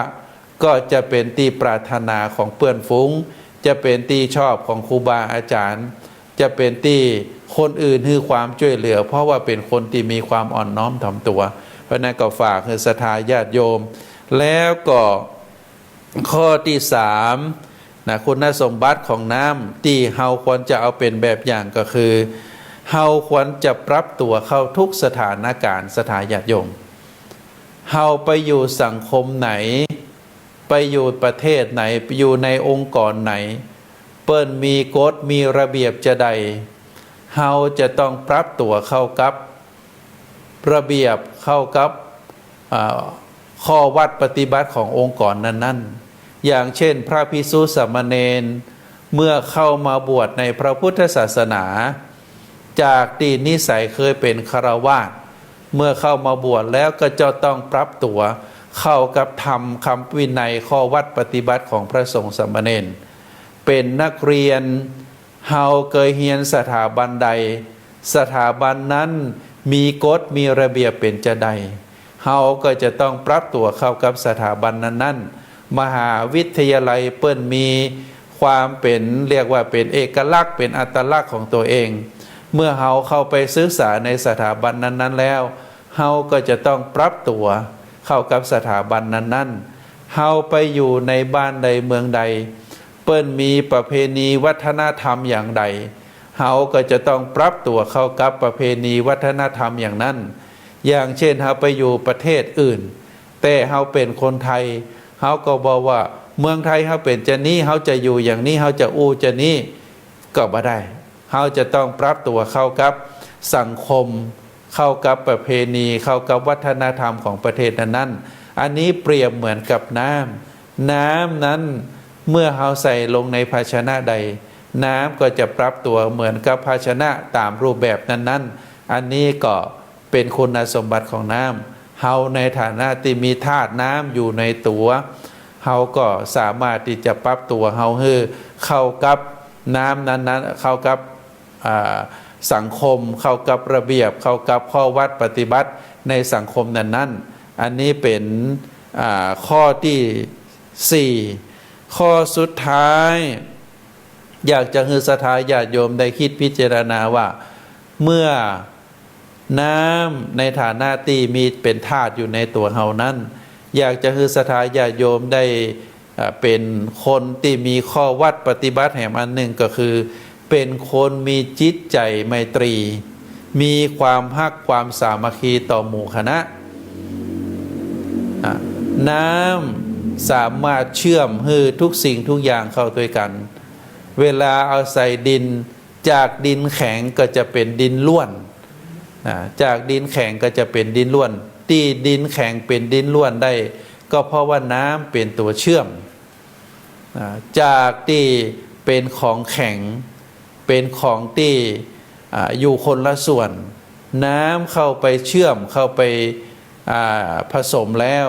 ก็จะเป๋นตี้ปรารถนาของเปื้อนฝูง จะเป๋นตี้ชอบของครูบาอาจ๋ารย์ จะเป๋นตี้คนอื่นหื้อความจ้วยเหลือ เพราะว่าเป๋นคนตี้มีความอ่อนน้อมถ่อมตั๋ว เพราะนั้นก็ฝากหื้อศรัทธาญาติโยม แล้วก็ข้อตี้สามนะ คุณสมบัติของน้ำตี้เฮาควรจะเอาเป๋นแบบอย่างก็คือ เฮาควรจะปรับตั๋วเข้าทุกสถานการณ์ ศรัทธาญาติโยม เฮาไปอยู่สังคมไหน ไปอยู่ประเทศไหน ไปอยู่ในองค์กรไหน เปิ้นมีกฎมีระเบียบจาใด เฮาจะต้องปรับตั๋วเข้ากับระเบียบ เข้ากับ อ่า ข้อวัตรปฏิบัติขององค์กรนั้นๆ อย่างเช่น พระภิกษุสามเณร เมื่อเข้ามาบวชในพระพุทธศาสนา จากตี้นิสัยเคยเป๋นฆราวาส เมื่อเข้ามาบวชแล้วก็จะต้องปรับตั๋วเข้ากับธรรมคำวินัยข้อวัตรปฏิบัติของพระสงฆ์สามเณร เป๋นนักเรียน เฮาเคยเฮียนสถาบันใด สถาบันนั้นมีกฎมีระเบียบเป๋นจาใด เฮาก็จะต้องปรับตั๋วเข้ากับสถาบันนั้นๆ มหาวิทยาลัยเปิ้นมีความเป๋น เรียกว่าเป๋นเอกลักษณ์ เป๋นอัตลักษณ์ของตั๋วเอง เมื่อเฮาเข้าไปศึกษาในสถาบันนั้นๆ แล้ว เฮาก็จะต้องปรับตั๋วเข้ากับสถาบันนั้นๆ เฮาไปอยู่ในบ้านใดเมืองใด เปิ้นมีประเพณีวัฒนธรรมอย่างใด เฮาก็จะต้องปรับตั๋วเข้ากับประเพณีวัฒนธรรมอย่างนั้น อย่างเช่น เฮาไปอยู่ประเทศอื่น แต่เฮาเป๋นคนไทย เฮาก็บอกว่าเมืองไทยเฮาเป๋นจานี้ เฮาจะอยู่อย่างนี้ เฮาจะอู้จานี้ ก็บ่ได้ เฮาจะต้องปรับตั๋วเข้ากับสังคม เข้ากับประเพณี เข้ากับวัฒนธรรมของประเทศนั้นๆ อันนี้เปรียบเหมือนกับน้ำ น้ำนั้นเมื่อเฮาใส่ลงในภาชนะใด น้ำก็จะปรับตั๋วเหมือนกับภาชนะตามรูปแบบนั้นๆ อันนี้ก็เป๋นคุณสมบัติของน้ำ เฮาในฐานะตี้มีธาตุน้ำอยู่ในตั๋ว เฮาก็สามารถตี้จะปรับตั๋วเฮาหื้อเข้ากับน้ำนั้นๆ เข้ากับ อ่า สังคม เข้ากับระเบียบ เข้ากับข้อวัดปฏิบัติในสังคมนั้นๆ อันนี้เป๋น อ่า ข้อตี้สี่ ข้อสุดท้าย อยากจะหื้อศรัทธาญาติโยมได้กึ๊ดพิจารณาว่า เมื่อน้ำในฐานะตี้มีเป๋นธาตุอยู่ในตั๋วเฮานั้น อยากจะหื้อศรัทธาญาติโยมได้ อ่า เป๋นคนตี้มีข้อวัดปฏิบัติแหมอันนึ่งก็คือ เป๋นคนมีจิตใจ๋ไมตรี มีความฮักความสามัคคีต่อหมู่คณะ อ่า น้ำสามารถเจื้อมหื้อทุกสิ่งทุกอย่างเข้าตวยกั๋น เวลาเอาใส่ดิน จากดินแข็งก็จะเป๋นดินร่วน อ่า จากดินแข็งก็จะเป๋นดินร่วน ตี้ดินแข็งเป๋นดินร่วนได้ ก็เพราะว่าน้ำเป๋นตั๋วเจื้อม อ่า จากตี้เป๋นของแข็ง เป๋นของตี้ อ่า อยู่คนละส่วน น้ำเข้าไปเจื้อม เข้าไป อ่า ผสมแล้ว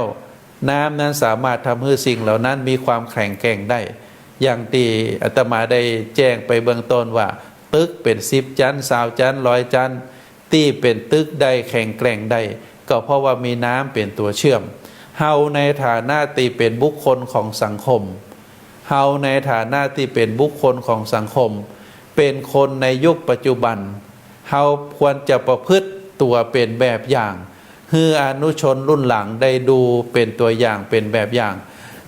น้ำนั้นสามารถทำหื้อสิ่งเหล่านั้นมีความแข็งแกร่งได้ อย่างตี้อาตมาได้แจ้งไปเบื้องต้นว่า ตึกเป๋นสิบจั๊น ซาวจั๊น ร้อยจั๊น ตี้เป๋นตึกได้แข็งแกร่งได้ ก็เพราะว่ามีน้ำเป๋นตั๋วเจื้อม เฮาในฐานะตี้เป๋นบุคคลของสังคม เฮาในฐานะตี้เป๋นบุคคลของสังคม เป๋นคนในยุคปัจจุบัน เฮาควรจะประพฤติตั๋วเป๋นแบบอย่าง หื้ออนุชนรุ่นหลังได้ดูเป๋นตั๋วอย่าง เป๋นแบบอย่าง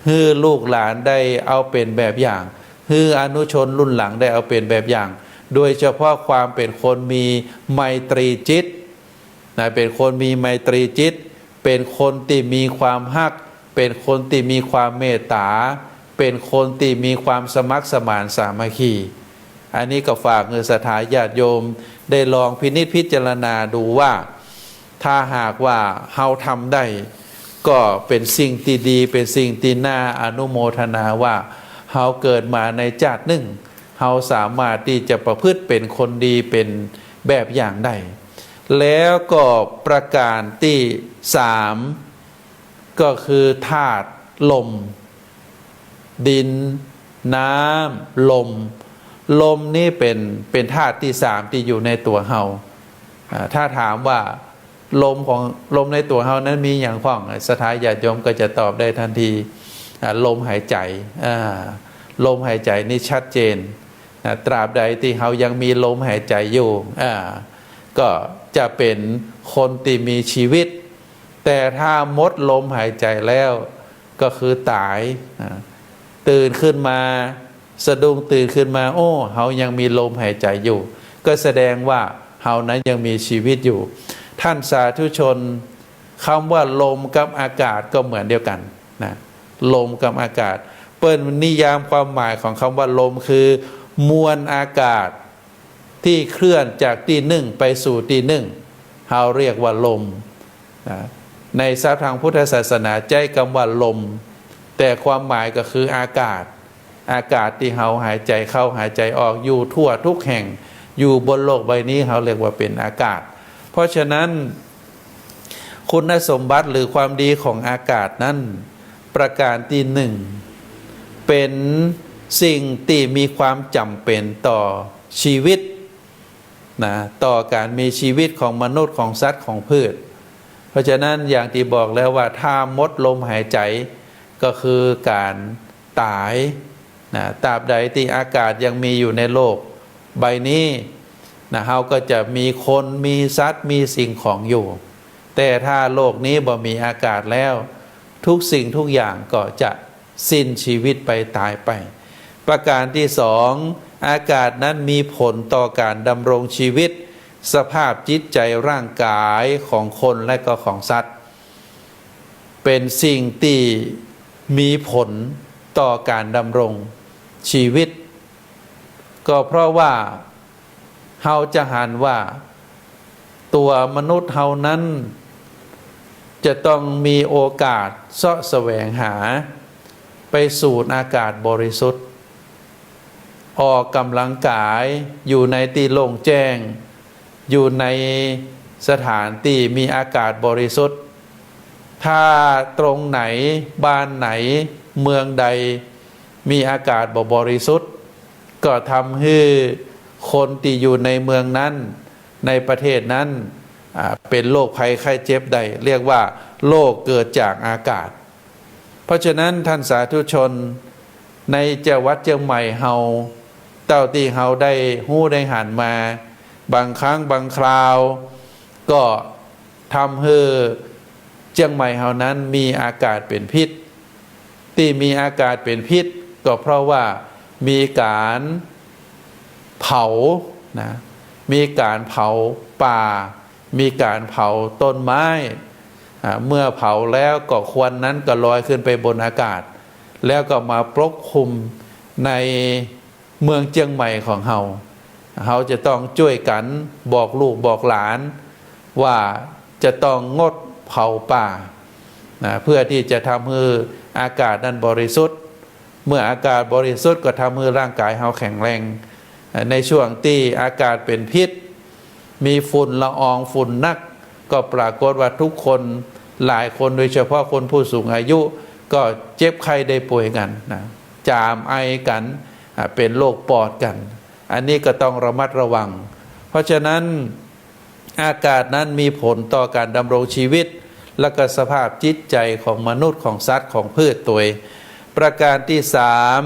หื้อลูกหลานได้เอาเป๋นแบบอย่าง หื้ออนุชนรุ่นหลังได้เอาเป๋นแบบอย่าง โดยเฉพาะความเป๋นคนมีไมตรีจิต นะ เป๋นคนมีไมตรีจิต เป๋นคนตี้มีความฮัก เป๋นคนตี้มีความเมตต๋า เป๋นคนตี้มีความสมัครสมานสามัคคี อันนี้ก็ฝากหื้อศรัทธาญาติโยมได้ลองพินิจพิจารณาดูว่า ถ้าหากว่าเฮาทำได้ ก็เป๋นสิ่งตี้ดี เป๋นสิ่งตี้น่าอนุโมทนาว่า เฮาเกิดมาในจาตินึ่ง เฮาสามารถตี้จะประพฤติเป๋นคนดีเป๋นแบบอย่างได้ แล้วก็ประการตี้สาม ก็คือธาตุลม ดิน น้ำ ลม ลมนี้เป๋น เป๋นธาตุตี้สามตี้อยู่ในตั๋วเฮา อ่า ถ้าถามว่าลมของ ลมในตั๋วเฮานั้นมีหยังพ่อง ศรัทธาญาติโยมก็จะตอบได้ทันที อ่า ลมหายใจ๋ อ่า ลมหายใจ๋นี่ชัดเจน นะ ตราบใดตี้เฮายังมีลมหายใจ๋อยู่ อ่า ก็จะเป๋นคนตี้มีชีวิต แต่ถ้าหมดลมหายใจ๋แล้ว ก็คือต๋าย อ่า ตื่นขึ้นมา สะดุ้งตื่นขึ้นมา โอ้ เฮายังมีลมหายใจ๋อยู่ ก็แสดงว่าเฮานั้นยังมีชีวิตอยู่ ท่านสาธุชน กำว่าลมกับอากาศก็เหมือนเดียวกั๋นนะ ลมกับอากาศ เปิ้นนิยามความหมายของกำว่ากำว่าลมคือมวลอากาศ ตี้เคลื่อนจากตี้นึ่งไปสู่ตี้นึ่ง เฮาเรียกว่าลม นะ ในศัพท์ตางพุทธศาสนาใจ๊กำว่าลม แต่ความหมายก็คืออากาศ อากาศตี้เฮาหายใจ๋เข้าหายใจ๋ออก อยู่ทั่วทุกแห่ง อยู่บนโลกใบนี้ เฮาเรียกว่าเป๋นอากาศ เพราะฉะนั้น คุณสมบัติหรือความดีของอากาศนั้น ประการตี้นึ่ง เป๋นสิ่งตี้มีความจ๋ำเป๋นต่อชีวิต นะ ต่อก๋านมีชีวิตของมนุษย์ ของสัตว์ ของพืช เพราะฉะนั้นอย่างตี้บอกแล้วว่าถ้าหมดลมหายใจ๋ก็คือก๋านต๋ายนะ ตราบใดตี้อากาศยังมีอยู่ในโลกใบนี้นะ เฮาก็จะมีคน มีสัตว์ มีสิ่งของอยู่ แต่ถ้าโลกนี้บ่มีอากาศแล้ว ทุกสิ่งทุกอย่างก็จะสิ้นชีวิตไป ต๋ายไป ประก๋านตี้สอง อากาศนั้นมีผลต่อก๋านดำรงชีวิต สภาพจิตใจ๋ร่างก๋ายของคนและก็ของสัตว์ เป๋นสิ่งตี้มีผลต่อก๋านดำรงชีวิต ก็เพราะว่าเฮาจะหันว่าตั๋วมนุษย์เฮานั้นจะต้องมีโอกาสเซาะแสวงหาไปสูดอากาศบริสุทธิ์ ออกก๋ำลังกายอยู่ในตี้โล่งแจ้ง อยู่ในสถานตี้มีอากาศบริสุทธิ์ ถ้าตรงไหน บ้านไหน เมืองใดมีอากาศบ่บริสุทธิ์ ก็ทำหื้อคนตี้อยู่ในเมืองนั้น ในประเทศนั้น อ่า เป๋นโรคภัยไข้เจ็บได้ เรียกว่าโรคเกิดจากอากาศ เพราะฉะนั้นท่านสาธุชน ในจังหวัดเจียงใหม่เฮา เต้าตี้เฮาได้ฮู้ได้หันมา บางครั้งบางคราว ก็ทำหื้อเจียงใหม่เฮานั้นมีอากาศเป๋นพิษ ตี้มีอากาศเป๋นพิษ ก็เพราะว่ามีก๋านเผานะ มีก๋านเผาป่า มีก๋านเผาต้นไม้ อ่า เมื่อเผาแล้วก็ควันนั้นก็ลอยขึ้นไปบนอากาศ แล้วก็มาปกคลุมในเมืองเจียงใหม่ของเฮา เฮาจะต้องจ้วยกั๋นบอกลูกบอกหลานว่าจะต้องงดเผาป่านะ เพื่อตี้จะทำหื้ออากาศนั้นบริสุทธิ์ เมื่ออากาศบริสุทธิ์ก็ทำหื้อร่างกายเฮาแข็งแรง ในช่วงตี้อากาศเป๋นพิษ มีฝุ่นละอองฝุ่นนัก ก็ปรากฏว่าทุกคน หลายคน โดยเฉพาะคนผู้สูงอายุ ก็เจ็บไข้ได้ป่วยกั๋นนะ จามไอกั๋น อ่า เป๋นโรคปอดกั๋น อันนี้ก็ต้องระมัดระวัง เพราะฉะนั้น อากาศนั้นมีผลต่อก๋านดำรงชีวิต และก็สภาพจิตใจ๋ของมนุษย์ ของสัตว์ ของพืชตวย ประก๋านตี้สาม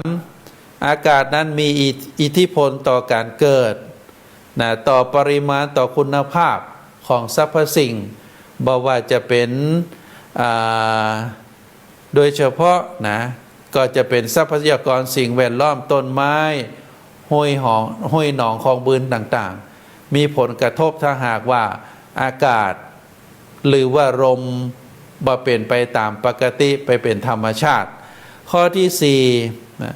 อากาศนั้นมีอิท- อิทธิพลต่อก๋านเกิดนะ ต่อปริมาณ ต่อคุณภาพของสรรพสิ่ง บ่ว่าจะเป๋น อ่า โดยเฉพาะนะ ก็จะเป๋นทรัพยากรสิ่งแวดล้อม ต้นไม้ ห้วยหอง ห้วยหนอง คลองบึงต่างๆ มีผลกระทบถ้าหากว่าอากาศ หรือว่าลมบ่เป๋นไปต๋ามปกติ ไปเป๋นธรรมชาติ ข้อตี้สี่นะ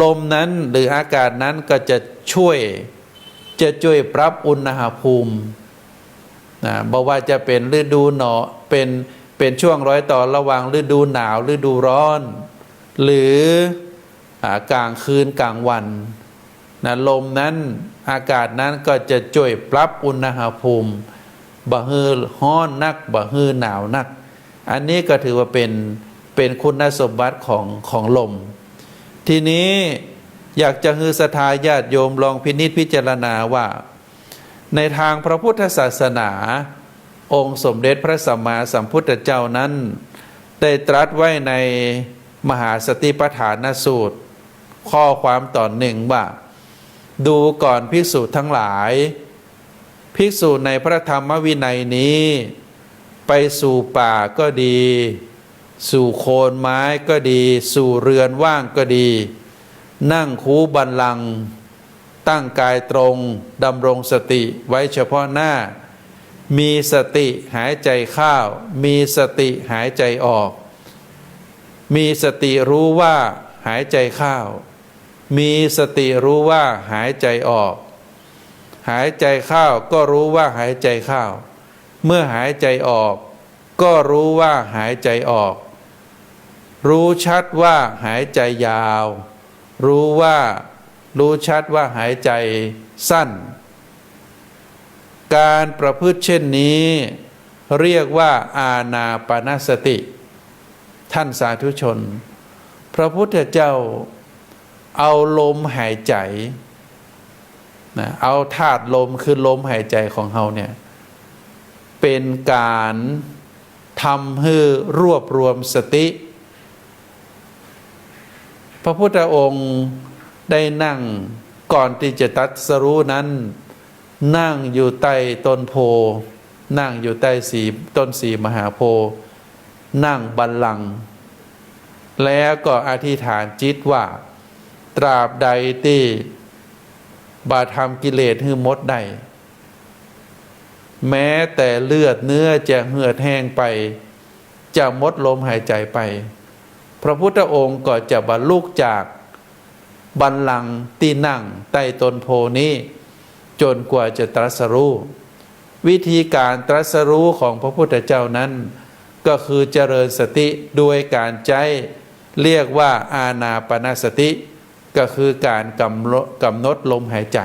ลมนั้นหรืออากาศนั้นก็จะจ้วย จะจ้วยปรับอุณหภูมินะ บ่ว่าจะเป๋นฤดูหนาว เป๋น เป๋นช่วงรอยต่อระหว่างฤดูหนาว ฤดูร้อน หรือ อ่า ก๋างคืนก๋างวันนะ ลมนั้น อากาศนั้นก็จะจ้วยปรับอุณหภูมิ บ่หื้อฮ้อนนัก บ่หื้อหนาวนัก อันนี้ก็ถือว่าเป๋น เป๋นคุณสมบัติของ ของลม ทีนี้อยากจะหื้อศรัทธาญาติโยมลองพินิจพิจารณาว่า ในตางพระพุทธศาสนา องค์สมเด็จพระสัมมาสัมพุทธเจ้านั้น ได้ตรัสไว้ในมหาสติปัฏฐานสูตร ข้อความต๋อนนึ่งว่า ดูก่อนภิกษุทั้งหลาย ภิกษุในพระธรรมวินัยนี้ ไปสู่ป่าก็ดี สู่โคนไม้ก็ดี สู่เรือนว่างก็ดี นั่งคูบัลลังก์ ตั้งกายตรง ดำรงสติไว้เฉพาะหน้า มีสติหายใจเข้า มีสติหายใจออก มีสติรู้ว่าหายใจเข้า มีสติรู้ว่าหายใจออก หายใจเข้าก็รู้ว่าหายใจเข้า เมื่อหายใจออก ก็รู้ว่าหายใจออก รู้ชัดว่าหายใจยาว รู้ว่า รู้ชัดว่าหายใจสั้น การประพฤติเช่นนี้ เรียกว่าอานาปานสติ ท่านสาธุชน พระพุทธเจ้าเอาลมหายใจ นะ เอาธาตุลมคือลมหายใจของเฮาเนี่ย เป๋นก๋านทำหื้อรวบรวมสติ พระพุทธองค์ได้นั่ง ก่อนตี้จะตรัสรู้นั้น นั่งอยู่ใต้ต้นโพธิ์ นั่งอยู่ใต้สี ต้นสีมหาโพธิ์ นั่งบัลลังก์ แล้วก็อธิษฐานจิตว่า ตราบใดตี้บ่าทำกิเลสหื้อหมดได้ แม้แต่เลือดเนื้อจะเหือดแห้งไป จะหมดลมหายใจไป พระพุทธองค์ก็จะบ่ลุกจากบัลลังก์ตี้นั่งใต้ต้นโพธิ์นี้ จ๋นกว่าจะตรัสรู้ วิธีก๋านตรัสรู้ของพระพุทธเจ้านั้น ก็คือเจริญสติโดยก๋านใจ๊ เรียกว่าอานาปานสติ ก็คือก๋านกำหนด กำหนดลมหายใจ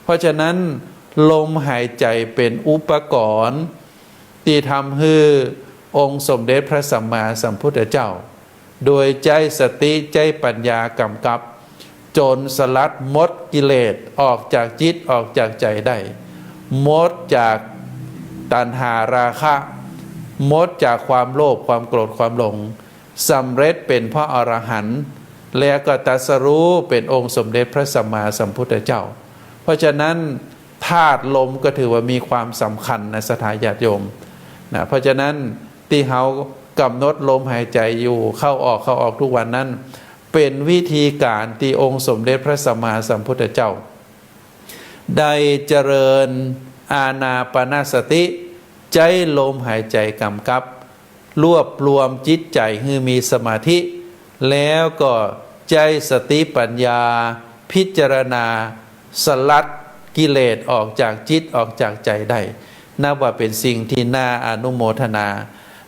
เพราะฉะนั้นลมหายใจเป๋นอุปกรณ์ตี้ทำหื้อองค์สมเด็จพระสัมมาสัมพุทธเจ้า โดยใจ๊สติใจ๊ปัญญากำกับ จ๋นสลัดหมดกิเลสออกจากจิตออกจากใจ๋ได้ หมดจากตัณหาราคะ หมดจากความโลภความโกรธความหลง สำเร็จเป๋นพระอรหันต์ แล้วก็ตรัสรู้เป๋นองค์สมเด็จพระสัมมาสัมพุทธเจ้า เพราะฉะนั้นธาตุลมก็ถือว่ามีความสำคัญนะศรัทธาญาติโยมนะ เพราะฉะนั้นตี้เฮากำหนดลมหายใจอยู่ เข้าออก เข้าออกทุกวันนั้น เป๋นวิธีก๋านตี้องค์สมเด็จพระสัมมาสัมพุทธเจ้า ได้เจริญอานาปานสติ ใจ๊ลมหายใจกำกับ รวบรวมจิตใจ๋หื้อมีสมาธิ แล้วก็ใจ๊สติปัญญาพิจารณาสลัดกิเลสออกจากจิตออกจากใจ๋ได้ นับว่าเป๋นสิ่งตี้น่าอนุโมทนา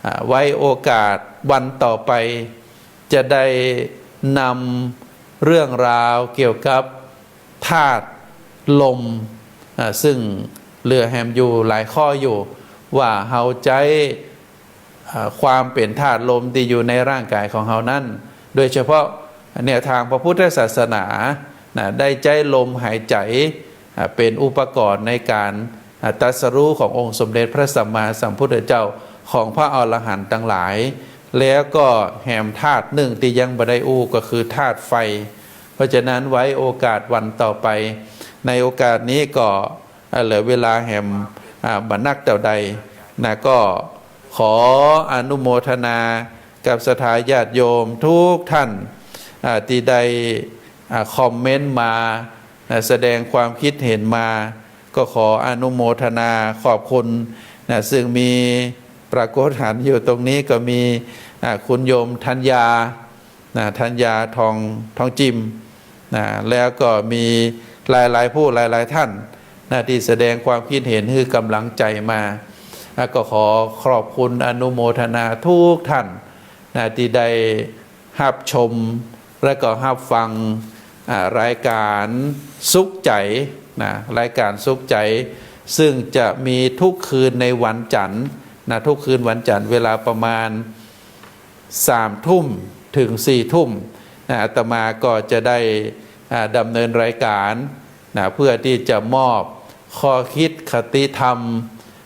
อ่า ไว้โอกาสวันต่อไป จะได้นำเรื่องราวเกี่ยวกับธาตุลม อ่า ซึ่งเหลือแหมอยู่หลายข้ออยู่ ว่าเฮาใจ๊ อ่า ความเป๋นธาตุลมตี้อยู่ในร่างก๋ายของเฮานั้น โดยเฉพาะแนวทางพระพุทธศาสนานะ ได้ใจ๊ลมหายใจ อ่า เป๋นอุปกรณ์ในก๋าน อ่า ตรัสรู้ขององค์สมเด็จพระสัมมาสัมพุทธเจ้า ของพระอรหันต์ตังหลาย แล้วก็แหมธาตุนึ่งตี้ยังบ่ได้อู้ก็คือธาตุไฟ เพราะฉะนั้นไว้โอกาสวันต่อไป ในโอกาสนี้ก็ อ่า เหลือเวลาแหม อ่า บ่นักเต้าใดนะ ก็ขออนุโมทนากับศรัทธาญาติโยมทุกท่าน อ่า ตี้ได้ อ่า คอมเมนต์มานะ แสดงความคิดเห็นมา ก็ขออนุโมทนาขอบคุณนะ ซึ่งมีปรากฏหันอยู่ตรงนี้ก็มี อ่า คุณโยมธัญญา นะ ธัญญาทอง ทองจิม นะ แล้วก็มีหลายๆ ผู้หลายๆ ท่านนะ ตี้แสดงความคิดเห็นหื้อกำลังใจ๋มา แล้วก็ขอขอบคุณอนุโมทนาทุกท่านนะ ตี้ได้ฮับชม และก็ฮับฟัง อ่า รายก๋านสุขใจ๋นะ รายก๋านสุขใจ๋ ซึ่งจะมีทุกคืนในวันจันทร์นะ ทุกคืนวันจันทร์เวลาประมาณ สามทุ่มเถิงสี่ทุ่มนะ อาตมาก็จะได้ อ่า ดำเนินรายก๋านนะ เพื่อตี้จะมอบข้อคิดคติธรรม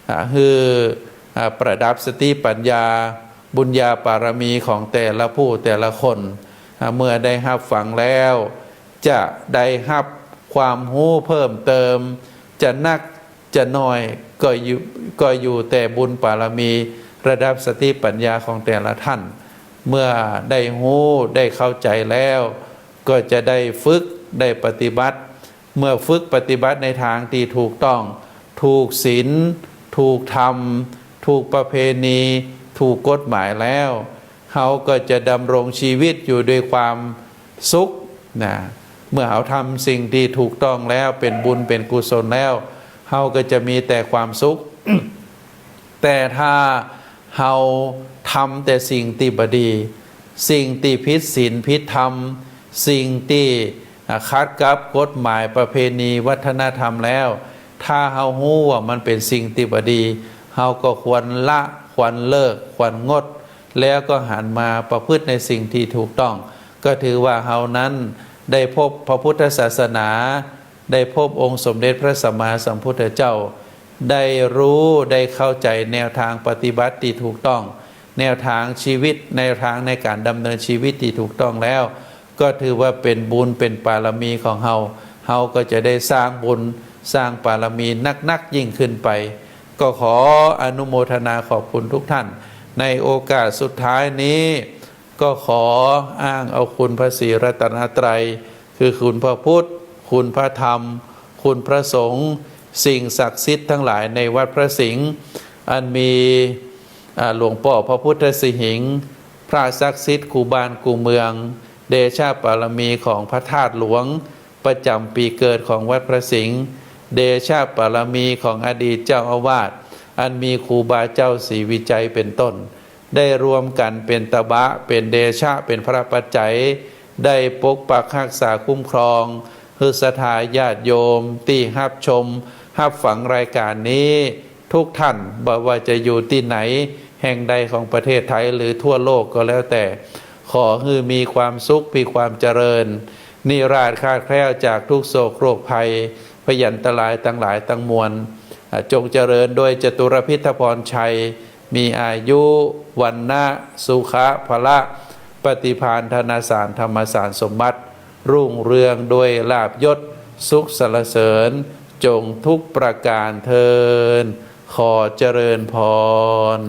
อ่า หื้อ อ่า ประดับสติปัญญา บุญญาบารมีของแต่ละผู้แต่ละคน อ่า เมื่อได้ฮับฟังแล้ว จะได้ฮับความฮู้เพิ่มเติม จะนัก จะน้อยก็อยู่ ก็อยู่แต่บุญบารมีระดับสติปัญญาของแต่ละท่าน เมื่อได้ฮู้ได้เข้าใจ๋แล้ว ก็จะได้ฝึกได้ปฏิบัติ เมื่อฝึกปฏิบัติในทางตี้ถูกต้อง ถูกศีล ถูกธรรม ถูกประเพณี ถูกกฎหมายแล้ว เฮาก็จะดำรงชีวิตอยู่ด้วยความสุขนะ เมื่อเฮาทำสิ่งตี้ถูกต้องแล้ว เป๋นบุญเป๋นกุศลแล้ว เฮาก็จะมีแต่ความสุข แต่ถ้าเฮาทำแต่สิ่งตี้บ่ดี สิ่งตี้ผิดศีลผิดธรรม สิ่งตี้ อ่า ขัดกับกฎหมายประเพณีวัฒนธรรมแล้ว ถ้าเฮาฮู้ว่ามันเป๋นสิ่งตี้บ่ดี เฮาก็ควรละ ควรเลิก ควรงด แล้วก็หันมาประพฤติในสิ่งตี้ถูกต้อง ก็ถือว่าเฮานั้นได้พบพระพุทธศาสนา ได้พบองค์สมเด็จพระสัมมาสัมพุทธเจ้า ได้รู้ได้เข้าใจ๋แนวตางปฏิบัติตี้ถูกต้อง แนวตางชีวิต แนวตางในก๋านดำเนินชีวิตตี้ถูกต้องแล้ว ก็ถือว่าเป๋นบุญเป๋นปารมีของเฮา เฮาก็จะได้สร้างบุญสร้างปารมีนักๆ ยิ่งขึ้นไป ก็ขออนุโมทนาขอบคุณทุกท่าน ในโอกาสสุดท้ายนี้ ก็ขออ้างเอาคุณพระศรีรัตนตรัย คือคุณพระพุทธ คุณพระธรรม คุณพระสงฆ์ สิ่งศักดิ์สิทธิ์ทั้งหลายในวัดพระสิงห์ อันมี อ่า หลวงป้อพระพุทธสิหิงค์ พระศักดิ์สิทธิ์กู้บ้านกู้เมือง เดชะปารมีของพระธาตุหลวง ประจ๋ำปี๋เกิดของวัดพระสิงห์ เดชะปารมีของอดีตเจ้าอาวาส อันมีครูบาเจ้าศรีวิชัยเป๋นต้น ได้รวมกั๋นเป๋นตบะ เป๋นเดชะ เป๋นพระปัจจัย ได้ปกปักฮักษาคุ้มครอง หื้อศรัทธาญาติโยมตี้ฮับชมฮับฟังรายก๋านนี้ ทุกท่าน บ่ว่าจะอยู่ตี้ไหน แห่งใดของประเทศไทย หรือทั่วโลกก็แล้วแต่ ขอหื้อมีความสุข มีความเจริญ นิราศคลาดแคล้วจากทุกข์โศกโรคภัย พยันตรายตังหลายตังมวล อ่า จงเจริญโดยจตุรพิธพรชัย มีอายุ วรรณะ สุขะ พละ ปฏิภาณ ธนสาร ธรรมสารสมบัติ รุ่งเรืองด้วยลาภยศ สุขสรรเสริญ จงทุกประก๋านเทอญ ขอเจริญพร